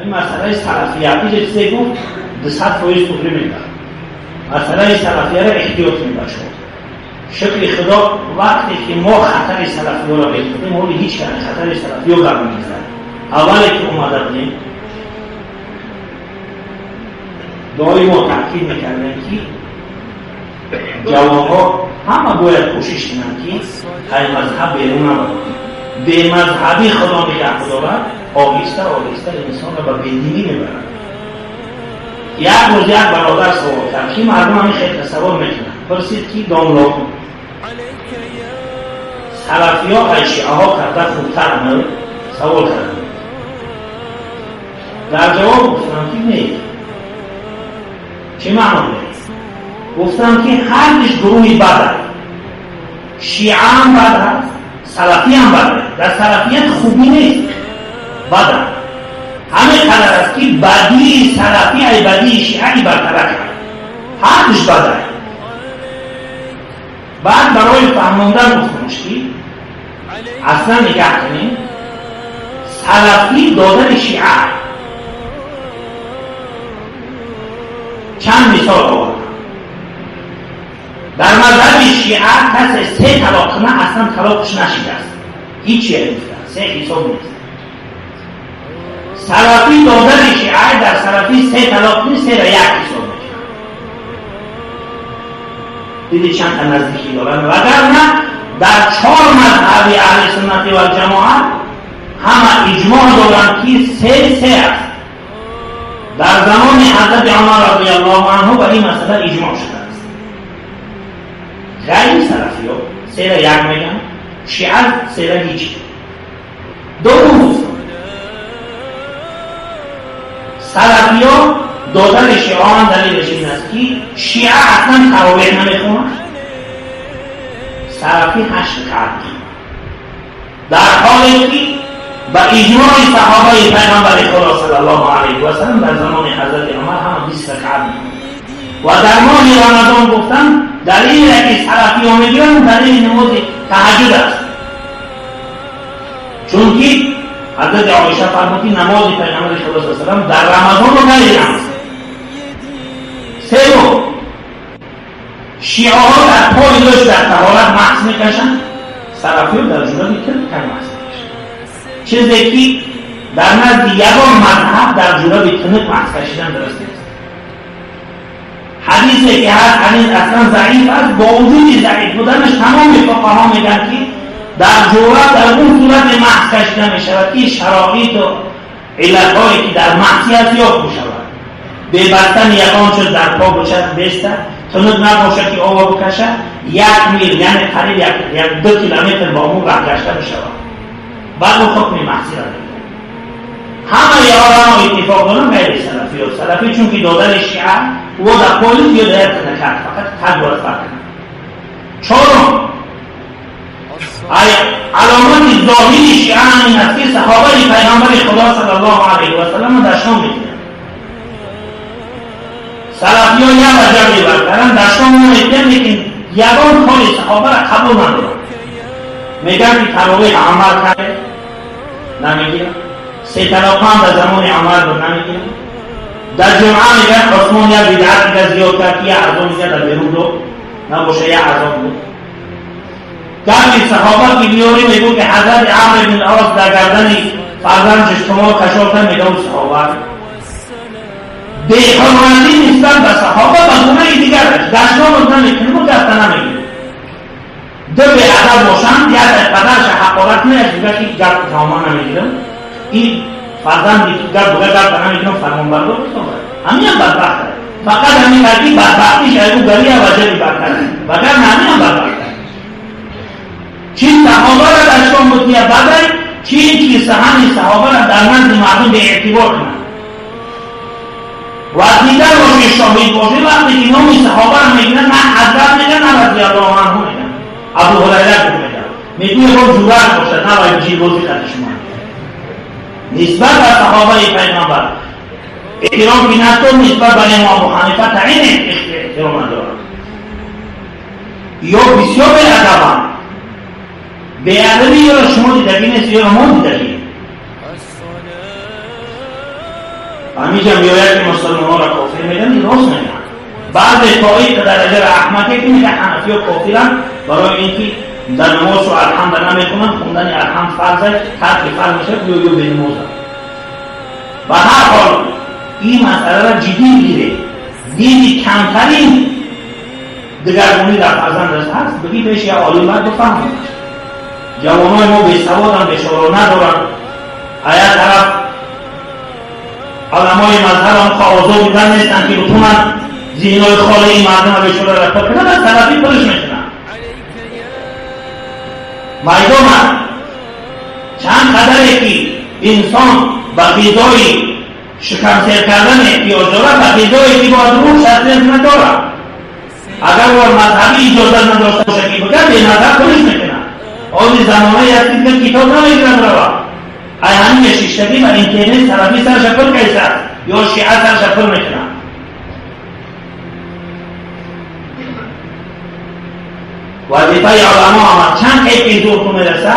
Ин масъалаи салафия иҷа чизе гуфт, 200% туғри мебарад. Масъалаи салафияро эҳтиёт кунед, бачаҳо. Шукри Худо, вақте ки мо хатари салафиёро мегуфтем, ҳоли ҳеҷ кас хатари салафиё гап намезад. Аввале ки омада будем, доимо таъкид мекардем, ки ҷавонҳо ҳама бояд кӯшиш кунанд, ки ай мазҳаб берун набаранд. Бемазҳабӣ Худо нигаҳ дорад, оҳиста оҳиста инсонро ба бединӣ мебарад. Як рӯз як бародар савол кард, ки мардум ҳамин хел тасаввур мекунанд. Пурсид, ки домло, салафиё ай шиаҳо карда хубтар? Савол карданд. Дар ҷавоб гуфтам, ки не. Чӣ маъно не? Гуфтам, ки ҳардиш гурӯҳи бад аст. Шиаам бад аст, салафиам бад аст. Дар салафият хубӣ нест, бад аст. Ҳамин қадар аст, ки бадии салафӣ ай бадии шиаи бартарак аст. Ҳардиш бад аст. Баъд барои фаҳмондан гуфтамш, ки аслан нигаҳ кунем, салафӣ додани шиа. Чанд мисол овардам. Дар мазҳаби шиа касе се талоқ кунад, аслан талоқш нашидааст, ҳичие гуфта, се ҳисоб нест. Салафӣ додани шиа, дар салафӣ се талоқ кунӣ, сера як ҳисоб мекунад. Диди, чанд та наздикӣ доранд. Вагарна дар чор мазҳаби аҳли суннати валҷамоат ҳама иҷмоъ доранд, ки се се аст. Дар замони ҳазрати Умар радиаллоҳу анҳу ба ин масъала иҷмоъ шудааст. Ғайри салафиё сера як мегӯянд, шиа сера ҳеҷ. Дуввум, салафиё додани шиаан далелаш ин аст, ки шиа аслан таровеҳ намехонад, салафӣ ҳашт ракъат мехонад, дар ҳоле ки ба иҷмои саҳобаи пайғамбари Худо саллаллоҳу алайҳи васаллам дар замони ҳазрати Умар ҳама 20 ракъат мехонад. Ва дар моҳи Рамазон гуфтанд, далеле ки салафиё мегиранд, далели намози таҳаҷҷуд аст, чунки ҳазрати Оиша фармуд, ки намози пайғамбари Худо саллаллоҳу алайҳи васаллам дар Рамазону ғайри Рамазон. Севум, шиаҳо дар пои лӯш дар таҳорат маҳз мекашанд, салафиё дар ҷураби тинак маҳз мекашанд, чизе ки дар назди ягон мазҳаб дар ҷураби тинак маҳз кашидан дуруст нест. Ҳадисе ки ҳаст, ҳадис аслан заиф аст. Бо вуҷуди заиф буданаш тамоми фуқаҳо мегӯянд, ки дар ҷураб дар он сурате маҳз кашида мешавад, ки шароиту иллатҳое ки дар маҳзӣ аст ёфт бишавад. Бебастани ягон чиз дар по бошад, беста тунук набошад, ки ово бикашад, як мил, яъне қариб як ду километр бо он раҳ гашта бишавад, баъд ӯ ҳукми маҳзиро мегирад. Ҳамаи оламо иттифоқ доранд, ғайри салафиё. Салафӣ чунки додани шиа, ӯ дар пои ё дар як накард, фақат таг бояд фарқ кунад. Чорум, аломати зоҳири шиа ин аст, ки саҳобаи пайғамбари Худо саллаллоҳу алайҳи васаллам дашном мекунанд. Салафиё як ваҷаб мебаркаранд, дашном намекунанд, лекин ягон кори саҳобаро қабул надоранд. Мегӯянд, ки таровеҳ амал карде, намегиранд. Се талоқам дар замони Умар буд, намегиранд. Дар ҷумъа мегӯянд, Усмон як бидъат дига зиёд кард, ки як азон дига дар берун дод, набоша як азон буд. Гапи саҳоба ки биёрӣ, мегӯ, ки ҳазрати Амр ибн Ос дар гардани фарзандаш шумо кашол кард, мегӯ саҳоба беҳурматӣ нисбат ба саҳоба ба гунаи дигараш дашномот намекунем, гафта намегирем. Ду беадаб бошанд, як падарша ҳақорат кунад, як дига ки гап тамоман намегирам, ин фарзанди ки гап буга гапа намегирам, фармонбардор бисобад, ҳаминам бадбахт аст. Фақат ҳамин ки бадбахтиш айгу гария ваҷаби бадтар аст, вагарна ҳаминам бадбахт аст. Чи саҳобара дашном бутия бадай, чи ки саҳани саҳобара дар назди мардум беэътибор кунад ва дигар боши, шоҳид боши, вақте ки номи саҳобаро мегиранд, на ҳазрат мегӯянд, на радиаллоҳу анҳу мегӯянд, Абу Ҳурайра гуфт мегӯянд, мегӯяд бо ҷуръат бошад, на вай ҷилбозӣ қадри шумо. Нисбат ба саҳобаи пайғамбар эҳтиром ки надор, нисбат ба имом Абу Ҳанифа таъин эҳтиром надорад. Ё бисёр беадабанд. Беадабӣ ёро шумо дидагӣ нест, ёро мо дидагӣ. ҳаминҷа меояд ки мусулмонҳоро кофир мегӯянд, ин рост мегӯянд. Баъзе тоиф дараҷаи аҳмақе ки мегӯяд ҳанафиё кофиранд барои инки дар намозу алҳамд намехонанд, хондани алҳамд фарз аст, тарки фарз мешавад, ё бенамозанд. Ба ҳар ҳол ин масъаларо ҷиддӣ гиред. Диди камтарин дигаргунӣ дар фарзандаш ҳаст, бигӣ пеш як олим бояд бифаҳмад. Ҷавонои мо бесаводанд, бешора надоранд. А як тараф уламои мазҳаб ҳам озод будан нестанд ки битонанд зиҳнҳои холи ин мардумро бешора пур кунанд, аз тарафи пурш мекунанд. Майдон аст. Чанд қадаре ки инсон ба ғизои шикамсер кардан эҳтиёҷ дорад, ба ғизое ки бояд рӯҳ шахсият надорад. Агар бор мазҳабӣ иҷозат надошта бошад ки бигӯяд, бемазҳаб пурш мекунад. Ози замонае ҳаст ки китоб намегирад рава. Ай ҳамин шиштагӣ ба интернет салафӣ сарша пур кайсад ё шиа сарша пур мекунад. Вазифаи уламо ҳам чанд кайфи зур ту мерасад.